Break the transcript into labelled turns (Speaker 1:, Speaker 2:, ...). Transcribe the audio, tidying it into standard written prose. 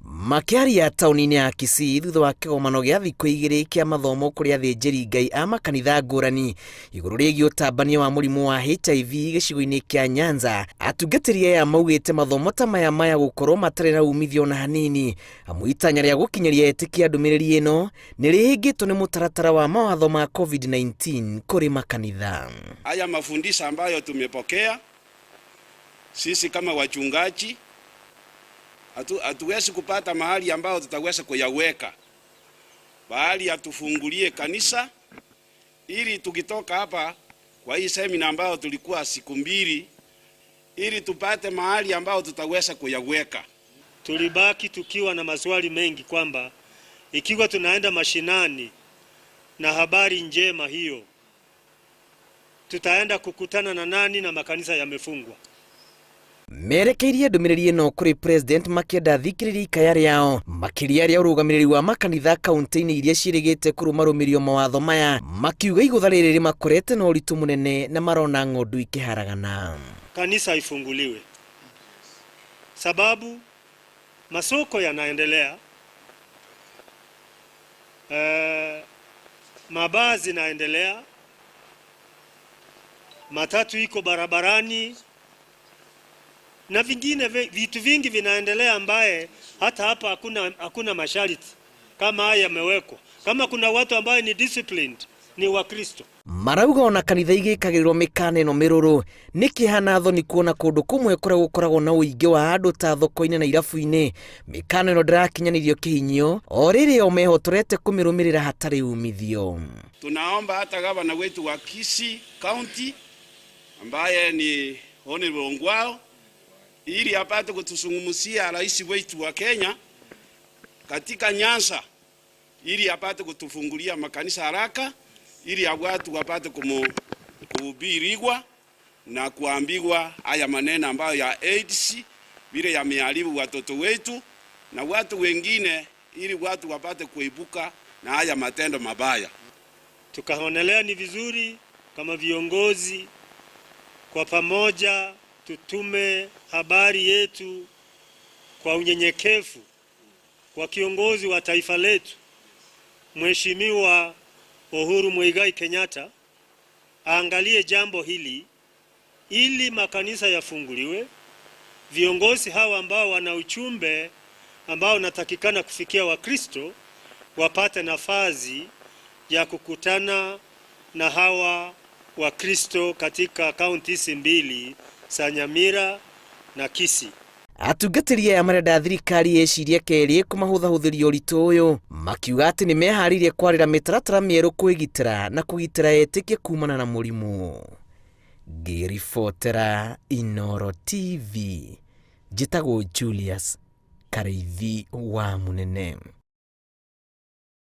Speaker 1: Makĩaria taũni-inĩ ya Kisii thutha wa kĩgomano gĩa thikũ igĩrĩ kĩa mathomo kũrĩ athĩnjĩri Ngai a makanitha ngũrani igũrũ rĩgiĩ ũtambania wa mũrimũ wa HIV gĩcigo-inĩ kĩa Nyanza, atungatĩri aya maugĩte mathomo ta maya maya gũkorwo matarĩ na umithio ona hanini amu itanya rĩa gũkinyĩria etĩkia ndũmĩrĩri ĩno nĩ rĩhĩngĩtwo nĩ mũtaratara wa mawatho ma COVID-19 kũrĩ makanitha.
Speaker 2: Haya mafundisho ambayo tumepokea sisi kama wachungaji hatuwezi kupata mahali ambayo tutaweza kuyaweka, bahali atufungulie kanisa ili tukitoka hapa kwa hii semina ambayo tulikuwa siku mbili, ili tupate mahali ambayo tutaweza kuyaweka.
Speaker 3: Tulibaki tukiwa na maswali mengi kwamba ikiwa tunaenda mashinani na habari njema hiyo, tutaenda kukutana na nani na makanisa yamefungwa?
Speaker 1: Merekeirie ndũmĩrĩri ĩno kũrĩ president makĩenda thikĩrĩria ikaya rĩao makĩria rĩa ũrũgamĩrĩri wa makanitha kaunti-inĩ iria ciĩrĩgĩte kũrũmarũmĩrio mawatho maya, makiuga igũtha rĩrĩ rĩmakorete na ũritũ mũnene na marona ng'ondu ikĩharagana.
Speaker 3: Kanisa ifunguliwe, sababu masoko yanaendelea, mabaa zinaendelea, matatu iko barabarani na vingine vitu vingi vinaendelea, ambaye hata hapa hakuna masharti kama haya yamewekwa. Kama kuna watu ambaye ni disciplined ni Wakristo.
Speaker 1: Marauga ona kanitha igĩkagĩrĩrwo mĩkana ĩno mĩrũrũ nĩ kĩeha na thoni kuona kũndũ kũmwe kũrĩa gũkoragwo na ũingĩ wa andũ ta thoko-inĩ na irabu-inĩ mĩkana ĩno ndĩrakinyanĩrio kĩhinyio o rĩrĩ o mehotorete kũmĩrũmĩrĩra hatarĩ umithio.
Speaker 2: Tunaomba hata gavana wetu wa Kisii County ambaye ni Honorable Ongwaro ili apate kutuzungumzia rais wetu wa Kenya katika Nyanza ili apate kutufungulia makanisa haraka ili watu wapate kuhubiriwa na kuambiwa haya maneno ambayo ya AIDS vile yameharibu watoto wetu na watu wengine, ili watu wapate kuibuka na haya matendo mabaya.
Speaker 3: Tukaonelea ni vizuri kama viongozi kwa pamoja tutume habari yetu kwa unyenyekevu kwa kiongozi wa taifa letu Mheshimiwa Uhuru Muigai Kenyatta, aangalie jambo hili ili makanisa yafunguliwe, viongozi hawa ambao wana ujumbe ambao unatakikana kufikia Wakristo wapate nafasi ya kukutana na hawa Wakristo katika kaunti hizi mbili za Nyamira na Kisii.
Speaker 1: Atungatĩri aya marenda thirikari ĩcirie kerĩ kũmahũthahũthĩria ũritũ ũyũ, makiuga atĩ nĩ meharĩirie kwarĩra mĩtaratara mĩerũ kwĩgitĩra na kũgitĩra etĩkia kumana na mũrimũ. Ngĩribotera Inooro TV, njĩtagwo Julius Karĩithi wa Mũnene.